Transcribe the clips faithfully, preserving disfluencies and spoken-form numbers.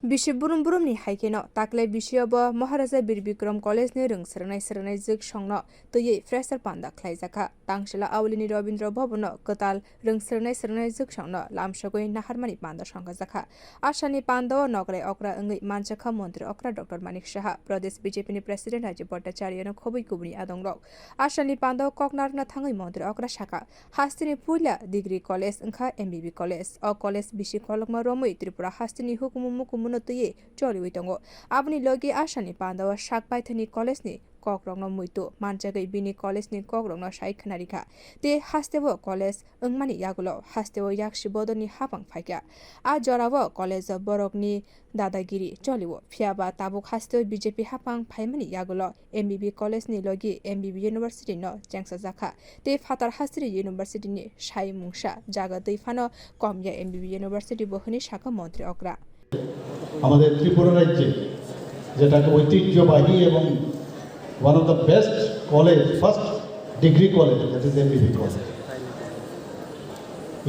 Bisi burum burumni hai kheno takle bisio bo Maharaja Bir Bikram College ni rwng swrwngnai swrwngnai jwk songno twiwi fresher panda khlaijakha. Tangsila Aulini Rabindra Bhavan no kwtal rwng swrwngnai swrwngnai jwk songno lamsogwi naharmani panda songkhajakha. Asani pandao nokrai okra wngwi manjakha Montri okra Doctor Manik Saha, Pradesh B J P ni President Rajiv Bhattacharya no khobwi kubuni adongrok. Asani pandao kok narwkna thangwi Montri okra sakha, hasteni puila degree college wngkha M B B college. O college bisi kolokma romwi Tripura hasteni hukumu mukumuno twiwi choliwi tongo. Aboni logi asani pandao sak paithani college ni kokrokno muitu manjagwi bini college ni kokrokno sai khwnarikha. Tei hasteo college wngmani yagulo hasteo yaksi bodolni hapang phaikha. A jorao college o borokni dadagiri cholio. Phiyaba tabuk hasteo B J P hapang phaimani yagulo M B B college ni logi M B B university no chengsajakha. Tei phatar hasteni university ni sai mungsa jaga twi phano komya M B B university bo hwnwi sakha Montri okra. আমাদের ত্রিপুরা রাজ্যে, যেটাকে ঐতিহ্যবাহী এবং one of the best college, first degree college, that is M B B college।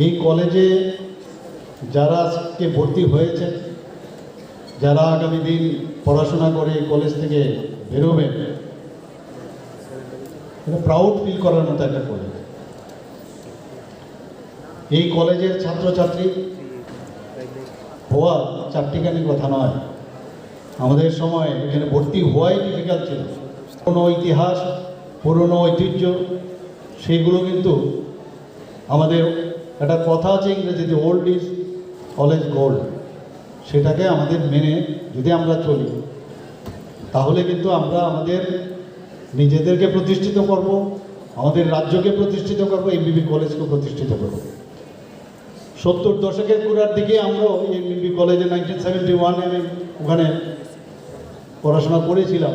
এই কলেজে যারা আজকে ভর্তি হয়েছেন, যারা আগামী দিন পড়াশোনা করে এই কলেজ থেকে বেরোবেন, এটা প্রাউড ফিল করার মতো একটা কলেজ। এই কলেজের ছাত্রছাত্রী হওয়া চারটিখানি কথা নয়। আমাদের সময় এখানে ভর্তি হওয়াই ডিফিকাল্ট ছিল। পুরনো ইতিহাস, পুরনো ঐতিহ্য, সেইগুলো কিন্তু আমাদের একটা কথা আছে ইংরেজিতে, "Old is always gold।" সেটাকে আমাদের মেনে যদি আমরা চলি, তাহলে কিন্তু আমরা আমাদের নিজেদেরকে প্রতিষ্ঠিত করব, আমাদের রাজ্যকে প্রতিষ্ঠিত করব, এমবিবি কলেজকে প্রতিষ্ঠিত করব। সত্তর দশকের গোড়ার দিকে আমরাও এই এমবিবি কলেজে নাইনটিন সেভেন্টি ওয়ানে আমি ওখানে পড়াশোনা করেছিলাম।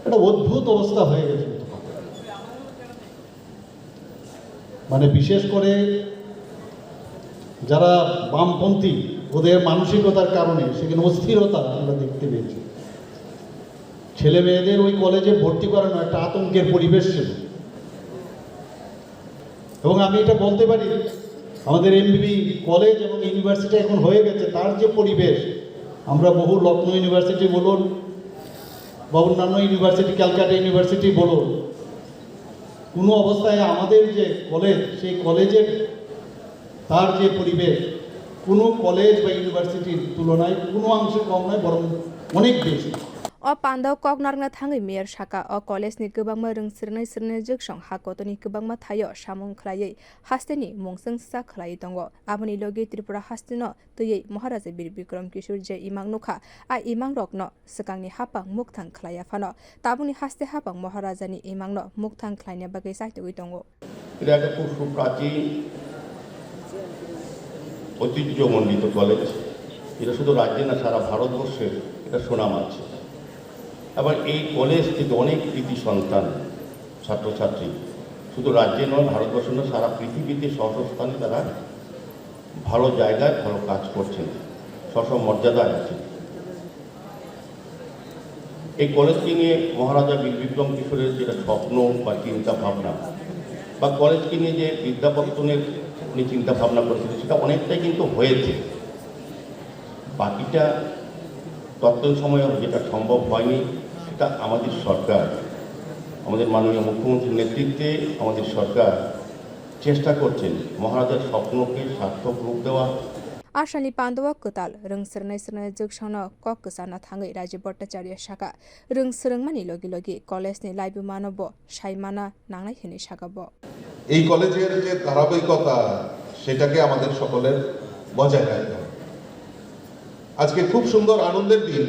একটা অদ্ভুত অবস্থা হয়ে গেছে। মানে, বিশেষ করে যারা বামপন্থী, ওদের মানসিকতার কারণে সেখানে অস্থিরতা আমরা দেখতে পেয়েছি। ছেলে মেয়েদের ওই কলেজে ভর্তি করানো একটা আতঙ্কের পরিবেশ ছিল। এবং আমি এটা বলতে পারি, আমাদের এমবিবি কলেজ এবং ইউনিভার্সিটি এখন হয়ে গেছে, তার যে পরিবেশ, আমরা বহু লখনৌ ইউনিভার্সিটি বলুন বা অন্যান্য ইউনিভার্সিটি, ক্যালকাটা ইউনিভার্সিটি বলুন, কোনো অবস্থায় আমাদের যে কলেজ, সেই কলেজের তার যে পরিবেশ, কোনো কলেজ বা ইউনিভার্সিটির তুলনায় কোনো অংশে কম নয়, বরং অনেক বেশি। O pandao kok narwkna thangwi mayor sakha, o college ni kwbangma rwng swrwngnai swrwngnai jwksong ha kotorni kwbangma thaio samung khlaiwi hasteni mung chwngsa khlaiwi tongo. Aboni logi Tripura hasteno twiwi Maharaja Bir Bikram Kishore je imang nukha, a imangrokno swkangni hapang mukthang khlaiya phano tabukni haste hapang Maharajani imangno mukthang khlaina bagwi chaitugwi tongo. এটা একটা খুব সুপ্রাচীন ঐতিহ্যমণ্ডিত কলেজ। এটা শুধু রাজ্যে না, সারা ভারতবর্ষের এটা সুনাম আছে। আবার এই কলেজ থেকে অনেক কৃতি সন্তান, ছাত্রছাত্রী শুধু রাজ্যে নয়, ভারতবর্ষ নয়, সারা পৃথিবীতে স্ব স্ব স্থানে তারা ভালো জায়গায় ভালো কাজ করছেন, স্ব স্ব মর্যাদায় আছেন। এই কলেজকে নিয়ে মহারাজা বীর বিক্রম কিশোরের যেটা স্বপ্ন বা চিন্তা ভাবনা, বা কলেজকে নিয়ে যে বিদ্যাপত্তনের উনি চিন্তা ভাবনা করেছিলেন, সেটা অনেকটাই কিন্তু হয়েছে। বাকিটা তৎকালীন সময়ে যেটা সম্ভব হয়নি, সেটা আমাদের সরকার, আমাদের মাননীয় মুখ্যমন্ত্রীর নেতৃত্বে আমাদের সরকার চেষ্টা করছেন মহারাজার স্বপ্নকে সার্থক রূপ দেওয়া। Asani pandao kwtal rwng swrwngnai swrwngnai jwksongno kok kwcharna thangwi Rajiv Bhattacharya sakha, rwng swrwngmani logi logi college ni laibumano bo sai mana nangnai hwnwi sakha bo. এই কলেজের যে ধারাবাহিকতা, সেটাকে আমাদের সকলের বজায় রাখতে হবে। আজকে খুব সুন্দর আনন্দের দিন।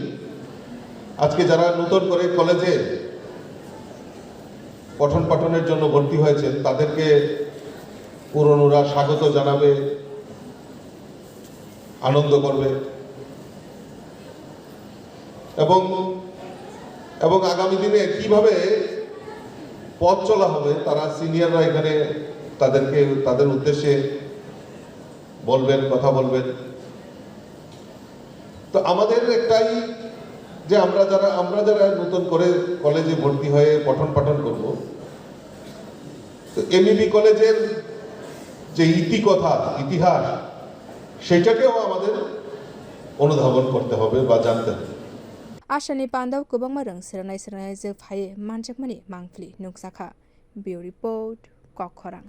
আজকে যারা নতুন করে কলেজে পঠন পাঠনের জন্য ভর্তি হয়েছেন, তাদেরকে পুরনোরা স্বাগত জানাবে, আনন্দ করবে। এবং এবং আগামী দিনে কিভাবে পথ চলা হবে, তারা সিনিয়ররা এখানে তাদেরকে, তাদের উদ্দেশ্যে বলবেন, কথা বলবেন। তো আমাদের একটাই, যে আমরা যারা আমরা যারা নতুন করে কলেজে ভর্তি হয়ে পঠন পাঠন করব, তো এমইবি কলেজের যে ইতিকথা, ইতিহাস, সেটাকেও আমাদের অনুধাবন করতে হবে বা জানতে হবে। Asani pandao kwbangma rwng srwnai srwnai je phaiwi manjakmani mangpili nukjakha. Bureau Report, Kokkhorang.